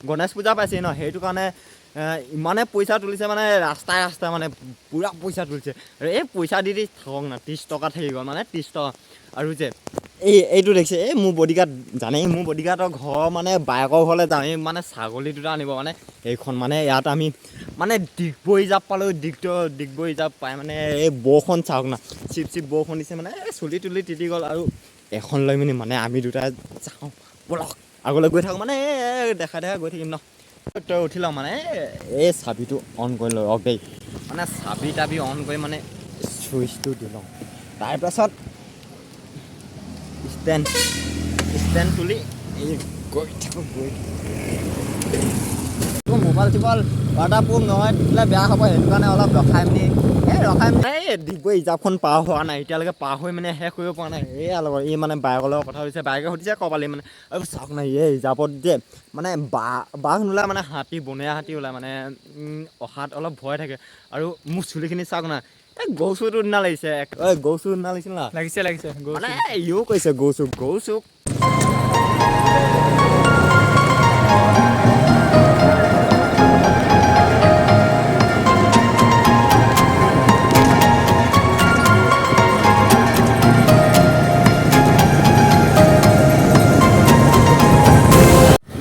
গণেশ পূজা পাইছে ন, সেইটো কাৰণে ইমানে পইচা তুলিছে, মানে ৰাস্তাই ৰাস্তাই মানে পূৰা পইচা তুলিছে। আৰু এই পইচা দি দি থাকক না, 30 টকা থাকি গ'ল, মানে 30 টকা। আৰু যে এইটো দেখিছে, এই মোৰ বডিগাৰ্ড জানেই, মোৰ বডিগাৰ্ডৰ ঘৰ মানে বায়েকৰ ঘৰলৈ যাওঁ, এই মানে ছাগলী দুটা আনিব। মানে এইখন মানে ইয়াত আমি মানে ডিগবৈ ৰিজাৰ্ভ পালোঁ। ডিগবৈ ৰিজাৰ্ভ পাই মানে এই বৰষুণ চাওক না, চিপ চিপ বৰষুণ দিছে, মানে এই চুলি তুলি তিতি গ'ল। আৰু এখন লৈ পিনি মানে আমি দুটাই যাওঁ, ব'লক আগলৈ গৈ থাকোঁ, মানে এই দেখা দেখা গৈ থাকিম ন। তই উঠি লওঁ, মানে এই চাবিটো অন কৰি লওক দেই। মানে চাবি তাবি অন কৰি মানে চুইচটো দি লওঁ, তাৰপাছত ষ্টেণ্ড ষ্টেণ্ড তুলি এই গৈ থাকোঁ, গৈ থাকোঁ। মোবাইল চোবাইল ৱাটাৰ প্ৰুফ নহয়, দিলে বেয়া হ'ব, সেইটো কাৰণে অলপ ৰখাই পিনি এই ৰখাই পিনি এই ডিগবৈ ৰিজাৰ্ভখন পাৰ হোৱা নাই এতিয়ালৈকে, পাৰ হৈ মানে শেষ কৰিব পৰা নাই। এইয়া লগত এই মানে বাইকৰ লগত কথা হৈছে, বাইকে সুধিছে ক'বালি মানে। আৰু চাওক না, এই ৰিজাৰ্ভত যে মানে বাঘ নোলায়, মানে হাতী, বনৰীয়া হাতী ওলায়, মানে অহাত অলপ ভয় থাকে। আৰু মোৰ চুলিখিনি চাওক না, এই গৰু চুৰটোৰ নিচিনা লাগিছে। ঐ, গৰু চুৰ নিচিনা লাগিছিল না? লাগিছে, লাগিছে। মানে ইও কৈছে গৰু চুৰ, গৰু চুৰ।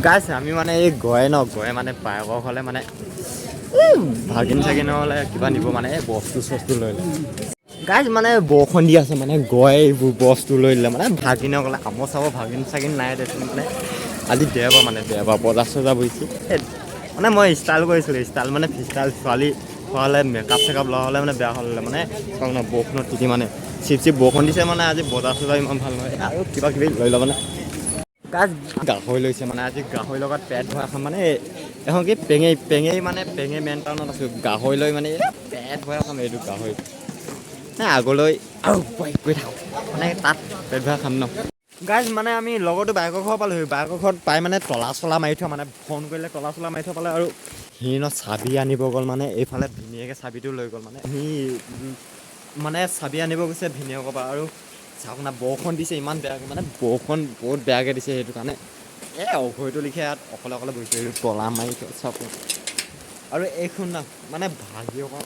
গাইছ, আমি মানে এই গয়ে ন, গয়ে মানে বায়েকৰ ঘৰলে, মানে এই ভাগিন চাগিন হ'লে কিবা নিব, মানে এই বস্তু চস্তু লৈ লয়। গাইজ, মানে বৰষুণ দি আছে, মানে গয়ে এইবোৰ বস্তু লৈ ল'লে, মানে ভাগিনক ক'লে আমৰ চাব, ভাগিন চাগিন নাই দেচোন। মানে আজি দেওবাৰ, মানে দেওবাৰ বজাৰ চজাৰ বহিছে। এই মানে মই ষ্টাইল কৰিছিলোঁ, ষ্টাইল মানে ফিষ্টাইল, ছোৱালী হোৱা মেকআপ চেকআপ লগা হ'লে মানে বেয়া হ'লে। মানে চাওক না, বৰষুণত তিতি, মানে চিপ চিপ বৰষুণ দিছে, মানে আজি বজাৰ চজাৰ ইমান ভাল নহয়। আৰু কিবা কিবি লৈ ল'ব মানে গাছ গাহৰি লৈছে, মানে আজি গাহৰি লগত পেট ভৰাই খাম। মানে এখন কি পেঙেই, পেঙেই, মানে পেঙেই মেইন টাউনত আছোঁ। গাহৰি লৈ মানে এই পেট ভৰাই খাম এইটো গাহৰি। মানে আগলৈ আৰু বাইক গৈ থাকোঁ, মানে তাত পেট ভৰাই খাম ন। গাইজ, মানে আমি লগৰটো বাইকৰ ঘৰ পালোহি। বাইকৰ ঘৰত পাই মানে তলা চলা মাৰি থোৱা, মানে ফোন কৰিলে তলা চলা মাৰি থোৱা পালে। আৰু সি ন চাবি আনিব গ'ল, মানে এইফালে ভিনীয়েকে চাবিটো লৈ গ'ল, মানে সি মানে চাবি আনিব গৈছে ভিনীয়েকৰ পৰা। আৰু চাওক না, বৰষুণ দিছে ইমান বেয়াকৈ, মানে বৰষুণ বহুত বেয়াকৈ দিছে, সেইটো কাৰণে এই অঘৰীটো লিখে ইয়াত অকলে অকলে বহিছোঁ, এইটো তলা মাৰি থোৱা চাওক। আৰু এইখন না মানে ভাগি অকণ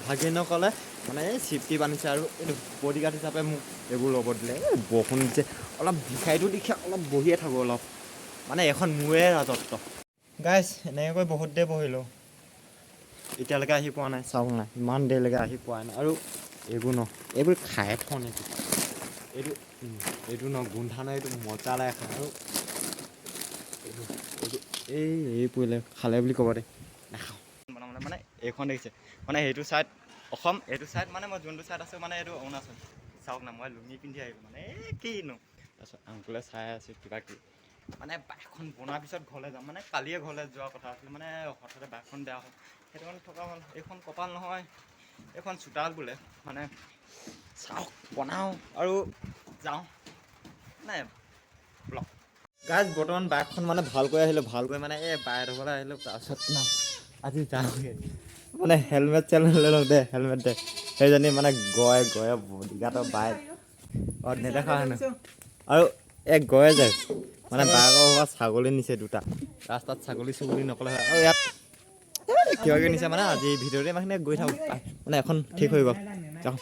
ভাগি নক'লে মানে এই চিফটি বান্ধিছে। আৰু এইটো বডিগাৰ্ড হিচাপে মোক এইবোৰ ল'ব দিলে। এই বৰষুণ দিছে, অলপ ভিখাৰীটো দেখি অলপ বহিয়ে থাকোঁ অলপ, মানে এইখন মোৰে ৰাজত্ব। গাইছ, এনেকৈ বহুত দেৰি বহিলোঁ, এতিয়ালৈকে আহি পোৱা নাই। চাওক না, ইমান দেৰিলৈকে আহি পোৱা নাই। আৰু এইবোৰ ন, এইবোৰ খাই থওঁ নেকি এইটো? এইটো ন গোন্ধা নাই, এইটো মজা লাগে খাই। আৰু এইটো এইটো এই এই পৰিলে খালে বুলি ক'ব দেই, নাখাওঁ বনাবলৈ। মানে এইখন দেখিছে, মানে সেইটো ছাইড অসম, এইটো ছাইড মানে মই যোনটো ছাইড আছোঁ, মানে এইটো অৰুণাচল। চাওক না, মই লুঙি পিন্ধি আহিলোঁ, মানে এই কিনো তাৰপিছত আংকুলে চাই আছোঁ কিবা কিবি। মানে বাইকখন বনোৱাৰ পিছত ঘৰলৈ যাম, মানে কালিয়ে ঘৰলৈ যোৱা কথা আছিলে, মানে হঠাতে বাইকখন বেয়া হ'ল, সেইটো কাৰণে থকা হ'ল। এইখন কপাল নহয়, এইখন চোতাল বোলে। মানে চাওক, বনাওঁ আৰু যাওঁ নাই ব্লক। গাইজ, বৰ্তমান বাইকখন মানে ভালকৈ আহিলোঁ, ভালকৈ মানে এই বাইক ধুবলৈ আহিলোঁ। তাৰপিছত ন আজি যাওঁগৈ, মানে হেলমেট চেলমেট লৈ লওঁ দে, হেলমেট দে। সেইজনী মানে গয়ে গয়ে বডিগাৰ্ডৰ বাইক অঁ নেদেখা হেনো। আৰু এই গয়ে যায়, মানে বাইকৰ পৰা ছাগলী নিছে দুটা, ৰাস্তাত ছাগলী চাগলী নকলে হয়। আৰু ইয়াত এই কিবা কিবি নিছে। মানে আজি ভিডিঅ'তে ইমানখিনি, গৈ থাকোঁ, মানে এখন ঠিক হৈ গ'ল, যাওঁ।